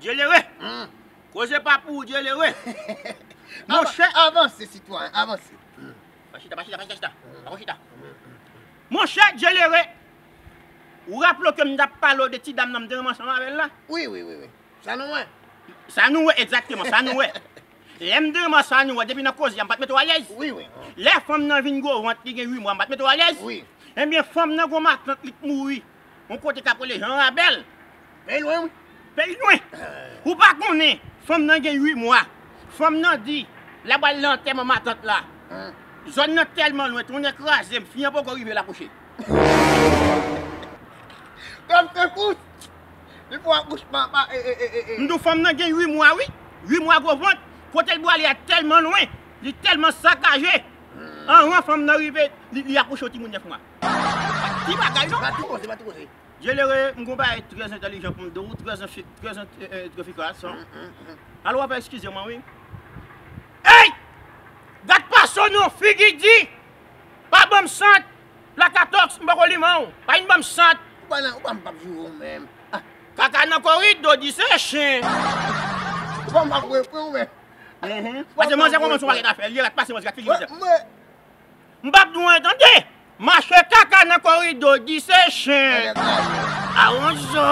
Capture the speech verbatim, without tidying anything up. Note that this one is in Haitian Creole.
Djelere. Koze pa pou ou, Djelere. Monchè. Avanse, sitwayen, avanse. Pa chita, pa chita, pa chita, chita. Pa chita. Monchè Djelere, ou raple w ke m t ap pale w de ti dam nan m te renmen ansanm avè l la? Wi, wi, wi, wi. Sa nou wè? Sa nou wè, egzakteman, sa nou wè. Lè m te renmen sa nou wè, depi nan koze a, m pa t mete w alèz. Wi, wi. Lè fanm nan vin gwo vant, li gen uit mwa, m pa t mete w alèz. Wi. Ebyen, fanm nan gon matant, li t mouri. Yon kote k ap rele Jan Rabèl. Peyi lwen, wi. Peyi lwen. Ou pa konnen, fanm nan gen uit mwa. Fanm nan di, l ap al nan antèman matant la. Zòn nan tèlman lwen, tonnè kraze m, fi an poko rive l akouche. Kòm se fou. Li fè akouchman pa, e, e, e, e, e. M di w fanm nan gen uit mwa, wi. Uit mwa gwo vant. Kote l pwale a tèlman lwen, li tèlman sakaje. Anvan fanm nan rive, li, li akouche yon timoun nèf mwa. Ti bagay, non? Pa ti koze, pa ti koze. Djelere, m gon bagay trè entèlijan pou m di w, trè, trè, e, e, trè efikas, non? Alò, w ap eskize mwen, wi. Ey! Gad fason non, figi di, pa ban m sant, plakatòks, m poko limen w, pa vin ban m sant. Ou pa nan, ou pa m p ap joure w menm. Ah. Kaka nan koridò, di se chen. Ou pa m p ap repran w menm. Pase manzè kòmanse yon pakèt afè, li rat pase manzè, gad figi manzè. M p ap di w anyen, tande! Mache kaka nan koridò, di se chen. Aranj zo.